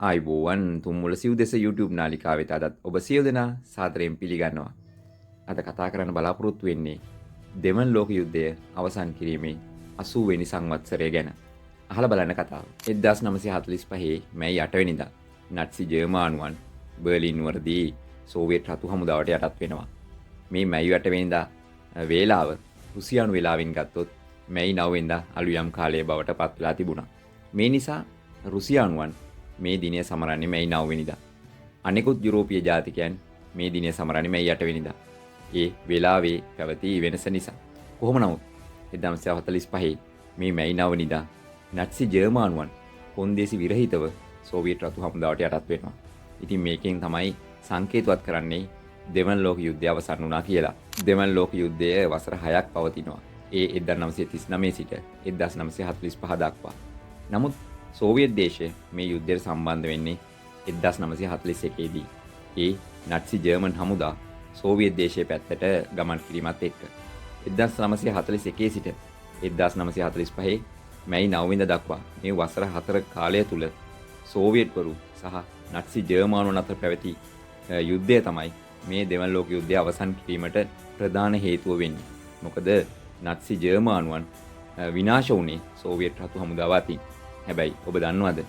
ආයුබෝවන්, තුම්මුල සිව් දෙස YouTube නාලිකාව වෙත අදත් ඔබ සියලු දෙනා සාදරයෙන් පිළිගන්නවා. අද කතා කරන්න බලාපොරොත්තු වෙන්නේ දෙවන ලෝක යුද්ධය අවසන් කිරීමේ 80 වෙනි සංවත්සරය ගැන. අහලා බලන්න කතාව. 1945 මැයි 8 වෙනිදා නට්සි ජර්මානුවන් බර්ලින් නුවරදී සෝවියට් රතු හමුදාවට යටත් වෙනවා. මේ මැයි 8 වෙනිදා වේලාව රුසියානු වේලාවෙන් ගත්තොත් මැයි 9 වෙනිදා අලුයම් කාලය බවට පත් වෙලා තිබුණා. මේ නිසා රුසියානුවන් මේ දිනය සමරන්නේ මැයි 9 වෙනිදා. අනෙකුත් යුරෝපීය ජාතිකයන් මේ දිනය සමරන්නේ මැයි 8 වෙනිදා. ඒ වෙලාවේ පැවති වෙනස නිසා. කොහොම නමුත් 1945 මේ මැයි 9 වෙනිදා නට්සි ජර්මානුවන් කොන්දේසි විරහිතව සෝවියට් රතු හමුදාවට යටත් වෙනවා. ඉතින් මේකෙන් තමයි සංකේතවත් කරන්නේ දෙවන ලෝක යුද්ධය අවසන් වුණා කියලා. දෙවන ලෝක යුද්ධය වසර 6ක් පවතිනවා. ඒ 1939 සිට 1945 දක්වා. නමුත් සෝවියට් දේශය මේ යුද්ධයට සම්බන්ධ වෙන්නේ 1941 දී. ඒ නට්සි ජර්මන් හමුදා සෝවියට් දේශයේ පැත්තට ගමන් කිරීමත් එක්ක. 1941 සිට 1945 මැයි 9 වෙනිදා දක්වා මේ වසර 4 කාලය තුල සෝවියට්වරු සහ නට්සි ජර්මානුවන් අතර පැවති යුද්ධය තමයි මේ දෙවන ලෝක යුද්ධය අවසන් කිරීමට ප්‍රධාන හේතුව වෙන්නේ. මොකද නට්සි ජර්මානුවන් විනාශ වුණේ සෝවියට් රතු හමුදාව අතින්. හැබැයි ඔබ දන්නවද,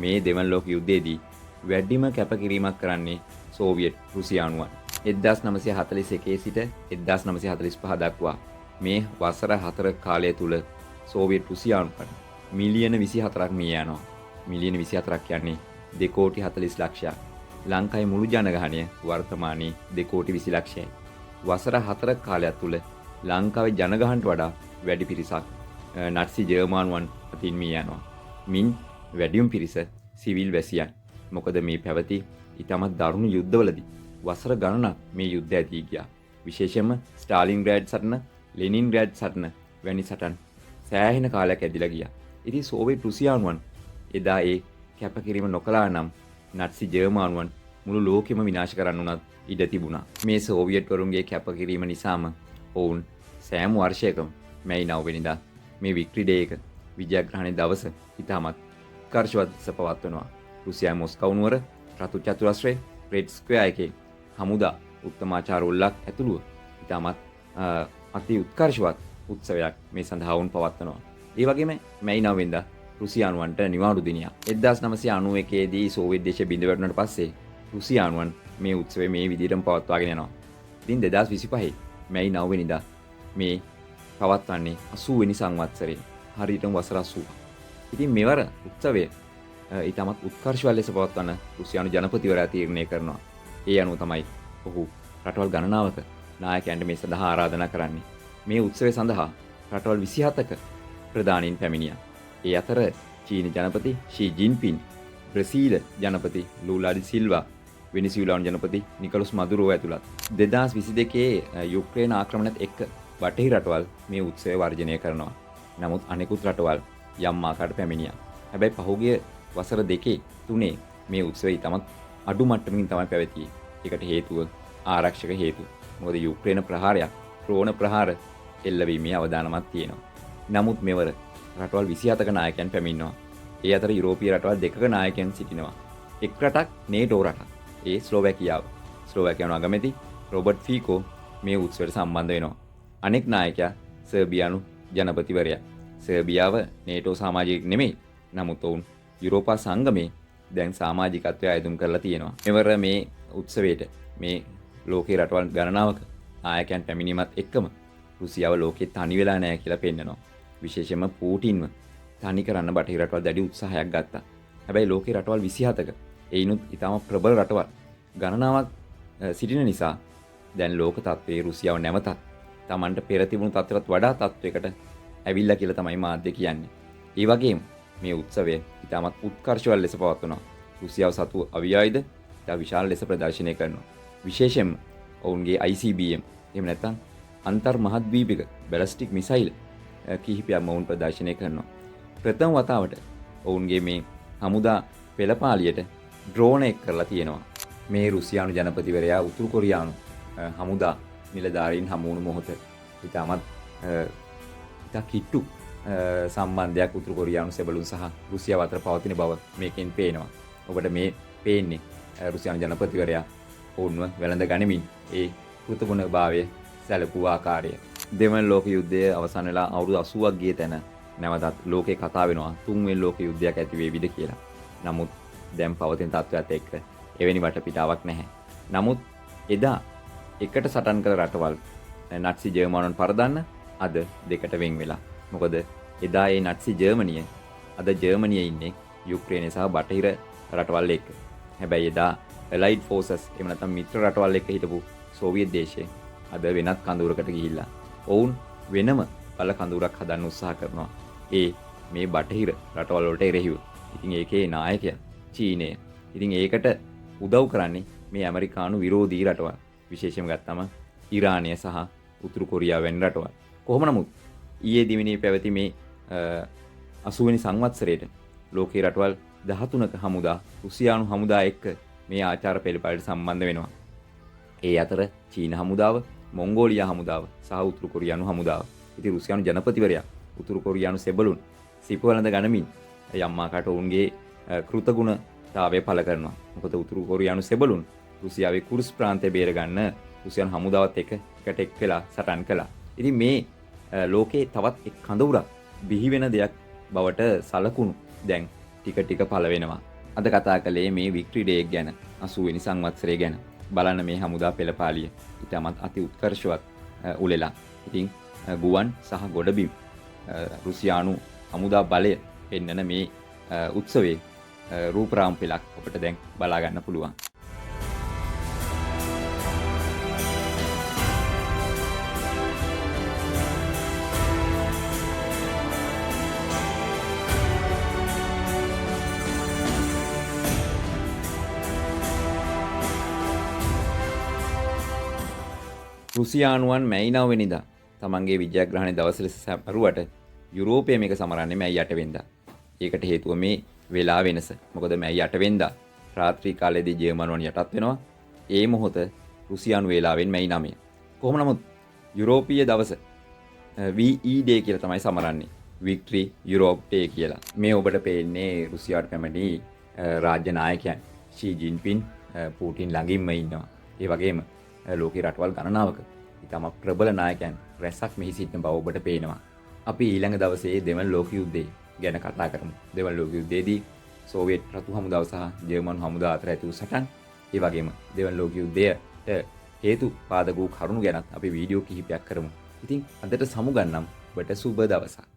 මේ දෙවන ලෝක යුද්ධයේදී වැඩිම කැපකිරීමක් කරන්නේ සෝවියට් රුසියානුවන්. 1941 සිට 1945 දක්වා මේ වසර 4 කාලය තුල සෝවියට් රුසියානුවන් මිලියන 24ක් මිය යනවා. මිලියන 24ක් කියන්නේ 2 කෝටි 40 ලක්ෂයක්. ලංකාවේ මුළු ජනගහනය වර්තමානයේ 2 කෝටි 20 ලක්ෂයයි. වසර 4 කාලයක් තුල ලංකාවේ ජනගහනට වඩා වැඩි පිරිසක් නට්සි ජර්මානුවන් අතින් මිය යනවා. මින් වැඩිම පිරිස සිවිල් වැසියන්. මොකද මේ පැවති ඉතාමත් දරුණු යුද්ධවලදී වසර ගණනක් මේ යුද්ධ ඇදී ගියා. විශේෂයෙන්ම ස්ටාලින්ග්‍රෑඩ් සටන, ලෙනින්ග්‍රෑඩ් සටන වැනි සටන් සෑහෙන කාලයක් ඇදිලා ගියා. ඉතින් සෝවියට් රුසියානුවන් එදා ඒ කැපකිරීම නොකළා නම් නට්සි ජර්මානුවන් මුළු ලෝකෙම විනාශ කරන්න උනත් ඉඩ තිබුණා. මේ සෝවියට් වරුන්ගේ කැපකිරීම නිසාම ඔවුන් සෑම වර්ෂයකම මැයි 9 වෙනිදා මේ වික්ටරි ඩේ එක, විජයග්‍රහණය දවස, ඉතාමත් උත්කර්ෂවත් ලෙස පවත්වනවා. රුසියාවේ මොස්කව් නුවර රතු චතුරස්‍රයේ, රෙඩ් ස්ක්වයර් එකේ හමුදා උත්තමාචාර උල්ලක් ඇතුළුව ඉතාමත් අති උත්කර්ෂවත් උත්සවයක් මේ සඳහා ඔවුන් පවත්වනවා. ඒ වගේම මැයි 9 වෙනිදා රුසියානුවන්ට නිවාඩු දිනයක්. 1991 දී සෝවියට් දේශය බිඳ වැටුණාට පස්සේ රුසියානුවන් මේ උත්සවය මේ විදිහටම පවත්වාගෙන යනවා. ඉතින් 2025 මැයි 9 වෙනිදා මේ පවත්වන්නේ 80 වෙනි සංවත්සරය. හරියටම වසර 80. ඉතින් මෙවර උත්සවය ඉතාමත් උත්කර්ෂවත් ලෙස පවත්වන්න රුසියානු ජනපතිවරයා තීරණය කරනවා. ඒ අනුව තමයි ඔහු රටවල් ගණනාවක නායකයන්ට මේ සඳහා ආරාධනා කරන්නේ. මේ උත්සවය සඳහා රටවල් 27ක ප්‍රධානීන් පැමිණියා. ඒ අතර චීන ජනපති ෂී ජින්පින්, බ්‍රසීල ජනපති ලූලා ඩි සිල්වා, වෙනිසියුලානු ජනපති නිකොලස් මදුරෝ ඇතුළත්. 2022 යුක්‍රේන ආක්‍රමණයත් එක්ක බටහිර රටවල් මේ උත්සවය වර්ජනය කරනවා. නමුත් අනෙකුත් රටවල් යම් ආකාරයට පැමිණියා. හැබැයි පහුගිය වසර දෙකේ තුනේ මේ උත්සවය ඉතාමත් අඩු මට්ටමකින් තමයි පැවතියේ. ඒකට හේතුව ආරක්ෂක හේතු. මොකද යුක්‍රේන ප්‍රහාරයක්, ඩ්‍රෝන ප්‍රහාර එල්ලවීමේ අවදානමක් තියෙනවා. නමුත් මෙවර රටවල් 27ක නායකයන් පැමිණෙනවා. ඒ අතර යුරෝපීය රටවල් දෙකක නායකයන් සිටිනවා. එක් රටක් නේටෝ රටක්. ඒ ස්ලෝවැකියාව. ස්ලෝවැකියානු අගමැති රොබර්ට් ෆීකෝ මේ උත්සවයට සම්බන්ධ වෙනවා. අනෙක් නායකයා සර්බියානු ජනපතිවරයා. සර්බියාව නේටෝ සමාජිකයෙක් නෙමෙයි. නමුත් ඔවුන් යුරෝපා සංගමේ දැන් සමාජිකත්වය අයදුම් කරලා තියෙනවා. මෙවර මේ උත්සවයට මේ ලෝකේ රටවල් ගණනාවක නායකයන් පැමිණීමත් එක්කම රුසියාව ලෝකේ තනි වෙලා නැහැ කියලා පෙන්නනවා. විශේෂයෙන්ම පූටින්ව තනි කරන්න බටහිර රටවල් දැඩි උත්සාහයක් ගත්තා. හැබැයි ලෝකේ රටවල් 27ක එයිනුත් ඉතාම ප්‍රබල රටවල් ගණනාවක් සිටින නිසා දැන් ලෝක තත්ත්වයේ රුසියාව නැවතත් තමන්ට පෙර තිබුණු තත්ත්වයටත් වඩා තත්ත්වයකට ඇවිල්ලා කියලා තමයි මාධ්‍ය කියන්නේ. ඒ වගේම මේ උත්සවය ඉතාමත් උත්කර්ෂවත් ලෙස පවත්වනවා. රුසියාව සතු අවියායුධ ඉතා විශාල ලෙස ප්‍රදර්ශනය කරනවා. විශේෂයෙන්ම ඔවුන්ගේ ICBM, එහෙම නැත්නම් අන්තර් මහද්වීපික බැලස්ටික් මිසයිල් කිහිපයක්ම ඔවුන් ප්‍රදර්ශනය කරනවා. ප්‍රථම වතාවට ඔවුන්ගේ මේ හමුදා පෙළපාලියට ඩ්‍රෝන එක් කරලා තියෙනවා. මේ රුසියානු ජනපතිවරයා උතුරු කොරියානු හමුදා නිලධාරීන් හමු වුණු මොහොත. ඉතාමත් ඉතා කිට්ටු සම්බන්ධයක් උතුරු කොරියානු සෙබළුන් සහ රුසියාව අතර පවතින බව මේකෙන් පේනවා. ඔබට මේ පේන්නේ රුසියානු ජනපතිවරයා ඔවුන්ව වැළඳ ගනිමින් ඒ කෘතගුණභාවය සැලකූ ආකාරය. දෙවන ලෝක යුද්ධය අවසන් වෙලා අවුරුදු 80ක් ගිය තැන නැවතත් ලෝකේ කතා වෙනවා තුන්වෙනි ලෝක යුද්ධයක් ඇති වේවිද කියලා. නමුත් දැන් පවතින තත්ත්වයක් එක්ක එවැනි වටපිටාවක් නැහැ. නමුත් එදා එකට සටන් කළ රටවල් නට්සි ජර්මනුවන් පරදන්න අද දෙකට වෙන් වෙලා. මොකද එදා ඒ නට්සි ජර්මනිය අද ජර්මනිය ඉන්නේ යුක්‍රේනය සහ බටහිර රටවල් එක්ක. හැබැයි එදා ඇලයිඩ් ෆෝසස් එහෙම නැත්නම් මිත්‍ර රටවල් එක්ක හිටපු සෝවියට් දේශය අද වෙනත් කඳවුරකට ගිහිල්ලා ඔවුන් වෙනම බල කඳවුරක් හදන්න උත්සාහ කරනවා. ඒ මේ බටහිර රටවල් වලට එරෙහිව. ඉතින් ඒකේ නායකයා චීනය. ඉතින් ඒකට උදව් කරන්නේ මේ ඇමරිකානු විරෝධී රටවල්. විශේෂයෙන්ම ගත්තම ඉරානය සහ උතුරු කොරියාව වැනි රටවල්. කොහොම නමුත් ඊයේ දිවිනේ පැවති මේ 80 වෙනි සංවත්සරයට ලෝකයේ රටවල් 13ක හමුදා රුසියානු හමුදා එක්ක මේ ආචාර පෙළපාලියට සම්බන්ධ වෙනවා. ඒ අතර චීන හමුදාව, මොංගෝලියා හමුදාව සහ උතුරු කොරියානු හමුදාව. ඉතින් රුසියානු ජනපතිවරයා උතුරු කොරියානු සෙබළුන් සිපවලඳ ගනිමින් යම් ආකාරයට ඔවුන්ගේ කෘතගුණතාවය පළ කරනවා. මොකද උතුරු කොරියානු සෙබළුන් රුසියාවේ කුර්ස් ප්‍රාන්තය බේර ගන්න රුසියානු හමුදාවත් එක්ක එකට එක් වෙලා සටන් කළා. ඉතින් මේ ලෝකේ තවත් එක් කඳවුරක් බිහි වෙන දෙයක් බවට සලකුණු දැන් ටික ටික පළ වෙනවා. අද කතා කළේ මේ වික්ටරි ඩේ එක ගැන, 80 වෙනි සංවත්සරය ගැන. බලන්න මේ හමුදා පෙළපාලිය ඉතාමත් අති උත්කර්ෂවත් උලෙලා. ඉතින් ගුවන් සහ ගොඩබිම් රුසියානු හමුදා බලය පෙන්නන මේ උත්සවයේ රූපරාම පෙළක් ඔබට දැන් බලා ගන්න පුළුවන්. රුසියානුවන් මැයි 9 වෙනිදා තමන්ගේ විජයග්‍රහණය දවස ලෙස සැමරුවට යුරෝපය මේක සමරන්නේ මැයි 8 වෙනිදා. ඒකට හේතුව මේ වෙලා වෙනස. මොකද මැයි 8 වෙනිදා රාත්‍රී කාලයේදී ජර්මනුවන් යටත් වෙනවා. ඒ මොහොත රුසියානු වේලාවෙන් මැයි 9. කොහොම නමුත් යුරෝපීය දවස VE Day කියලා තමයි සමරන්නේ. වික්ටරි යුරෝප් ඩේ කියලා. මේ ඔබට පේන්නේ රුසියාවට පැමිණි රාජ්‍ය නායකයන් ෂී ජින්පින් පූටින් ළඟින්ම ඉන්නවා. ඒ වගේම ලෝකේ රටවල් ගණනාවක ඉතාමත් ප්‍රබල නායකයන් රැසක් මෙහි සිටින බව ඔබට පේනවා. අපි ඊළඟ දවසේ දෙවන ලෝක යුද්ධය ගැන කතා කරමු. දෙවන ලෝක යුද්ධයේදී සෝවියට් රතු හමුදාව සහ ජර්මන් හමුදාව අතර ඇති වූ සටන්, ඒ වගේම දෙවන ලෝක යුද්ධයට හේතු පාදක වූ කරුණු ගැනත් අපි වීඩියෝ කිහිපයක් කරමු. ඉතින් අදට සමුගන්නම්. ඔබට සුබ දවසක්.